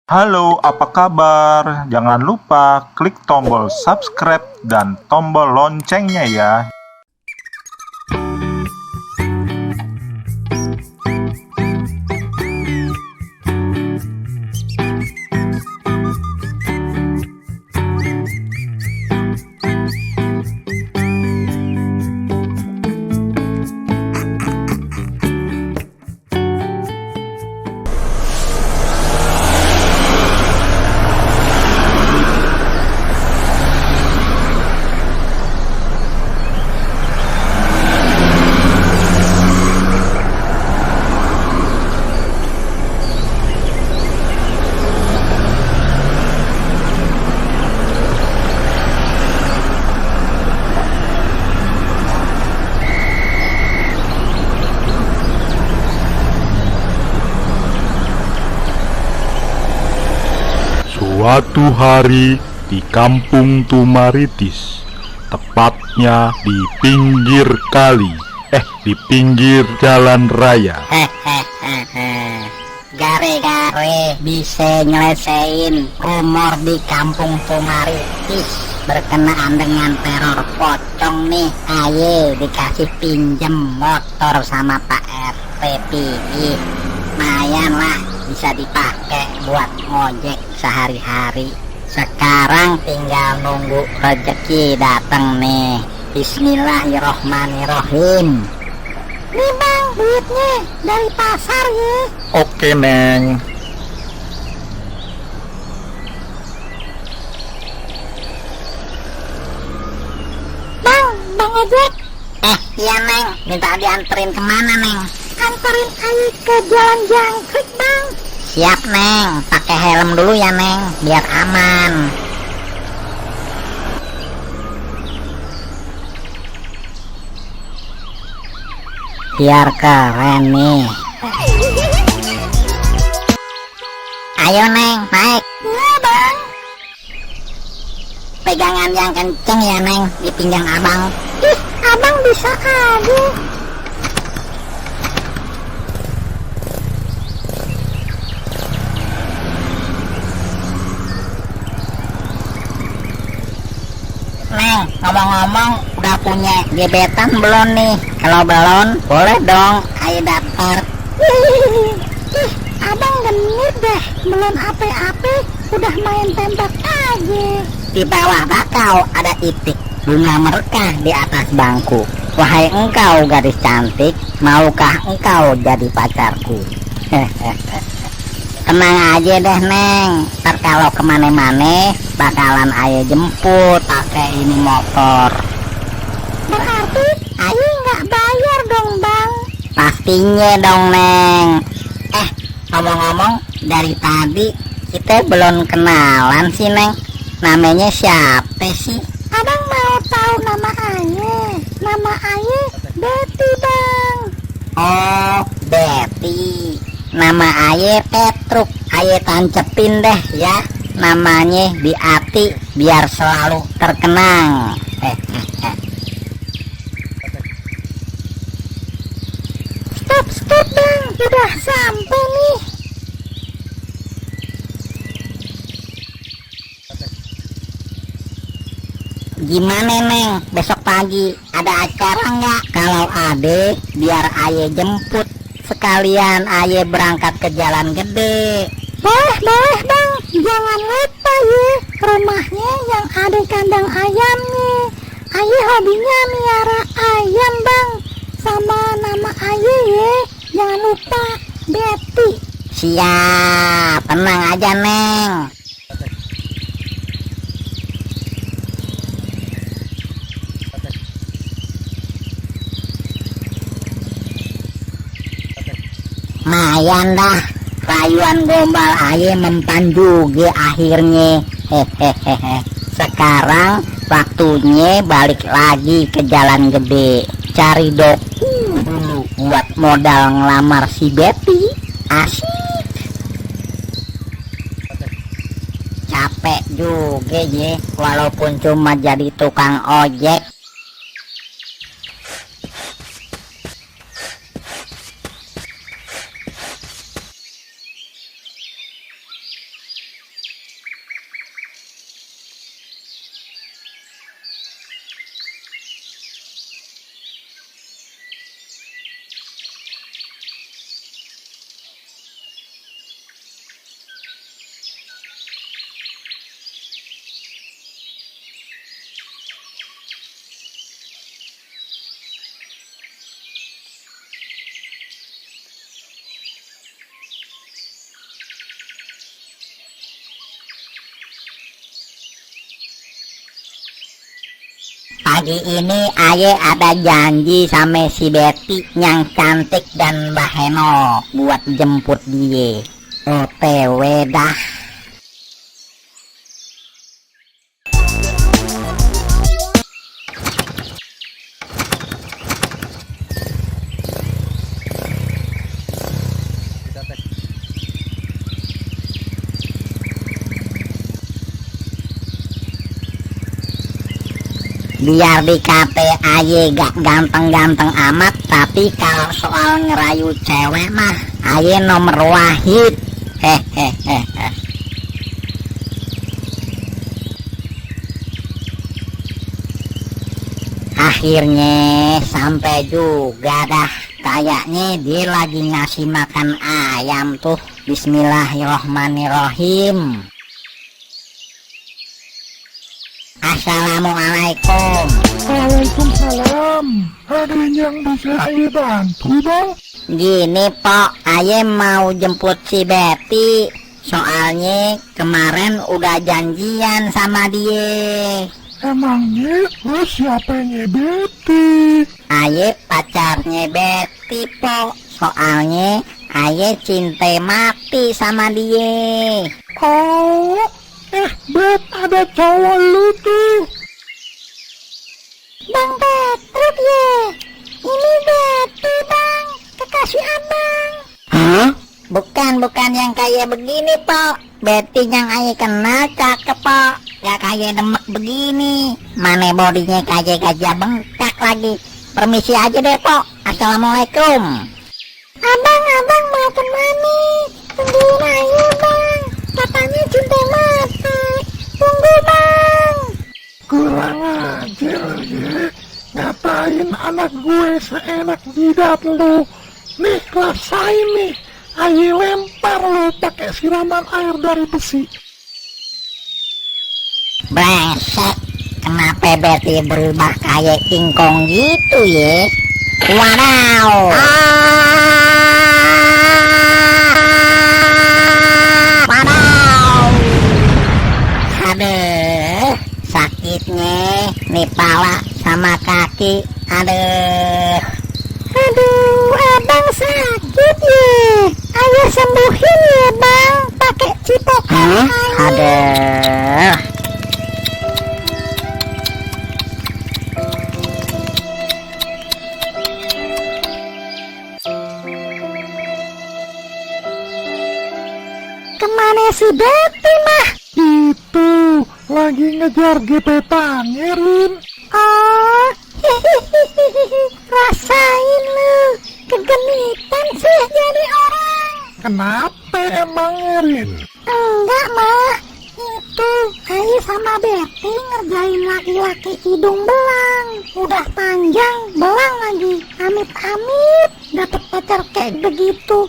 Halo, apa kabar? Jangan lupa klik tombol subscribe dan tombol loncengnya ya. Suatu hari di kampung Tumaritis, tepatnya di pinggir kali, di pinggir jalan raya. Gare-gare bisa nyelesain rumor di kampung Tumaritis berkenaan dengan teror pocong nih. Ayo dikasih pinjem motor sama Pak RT pilih, lumayan lah bisa dipakai buat ngojek sehari-hari. Sekarang tinggal nunggu rezeki datang nih. Bismillahirrohmanirrohim. Nih bang, duitnya dari pasar ya. Oke, Neng. Bang ojek. Iya neng, minta dianterin kemana neng? Anterin ayo ke jalan jangkrik bang. Siap neng, pakai helm dulu ya neng, biar aman. Biar keren nih. Ayo neng, naik. Iya bang. Pegangan yang kenceng ya neng, di pinggang abang. Ih, abang bisa aja. Neng, ngomong-ngomong, udah punya gebetan belum nih? Kalau belum, boleh dong, ayo daftar. Ih, abang genit deh, belum ape-ape, udah main tembak aja. Di bawah bakau ada itik, bunga merkah di atas bangku. Wahai engkau gadis cantik, maukah engkau jadi pacarku? Tenang aja deh neng, ntar kalau kemana-mana bakalan ayo jemput pakai ini motor. Berarti ayo nggak bayar dong bang? Pastinya dong neng. Ngomong-ngomong, dari tadi kita belum kenalan sih neng. Namanya siapa sih? Abang mau tahu nama ayah? Nama ayah Betty bang. Oh, Betty. Nama ayah Petruk. Ayah tancepin deh ya namanya di hati biar selalu terkenang. Stop bang, udah sampai nih. Gimana neng, besok pagi ada acara nggak? Kalau ada, biar ayah jemput. Sekalian ayah berangkat ke jalan gede. Boleh bang, jangan lupa ya, rumahnya yang ada kandang ayamnya. Ayah hobinya miara ayam bang. Sama nama ayah ya, jangan lupa Betty. Siap, tenang aja neng. Mayan dah, rayuan gombal ayah mempan juga akhirnya. Sekarang waktunya balik lagi ke jalan gede, cari doku dulu buat modal ngelamar si Betty. Asik. Capek juga ya, walaupun cuma jadi tukang ojek. Pagi ini aye ada janji sama si Betty yang cantik dan baheno buat jemput dia. OTW dah. Biar di kafe aye gak ganteng-ganteng amat, tapi kalau soal ngerayu cewek mah aye nomor wahid. Hehehe. Akhirnya sampai juga dah. Kayaknya dia lagi ngasih makan ayam tuh. Bismillahirrohmanirrohim. Assalamualaikum. Waalaikumsalam. Ada yang bisa ayo bantu, Bang? Gini Pok, aye mau jemput si Betty. Soalnya kemarin udah janjian sama dia. Emangnya lu siapanya Betty? Aye pacarnya Betty Pok. Soalnya aye cinta mati sama dia. Oh, Bet, ada cowok lu tuh. Bang Petruk ye. Ini Betty bang, kekasih abang. Hah? Bukan yang kayak begini Pok. Betty yang aye kenal cakep Pok. Gak kayak demek begini. Mana bodinya kayak gajah bengkak lagi. Permisi aja deh Pok. Assalamualaikum. Abang mau kemana? Tungguin aja bang. Katanya cinta mati. Tunggu bang. Kurang ajar ya. Ngapain anak gue seenak jidat lu? Nih, rasain nih. Ayo lempar lu pakai siraman air dari besi. Brengsek. Kenapa Betty berubah kayak King Kong gitu ya? Wadaw. Wadaw. Aduh, sakitnya nih pala sama kaki. Aduh, abang sakit ya. Ayo sembuhin ya bang, pakai cipokan. Aduh. Kemana si Betty mah? Itu lagi ngejar gebetannya, Rin. Oh, rasain lu, kegenitan sih jadi orang. Kenapa emangnya, Rin? Enggak mah, itu Ayu sama Betty ngerjain laki-laki hidung belang. Udah panjang, belang lagi. Amit-amit dapet pacar kayak begitu.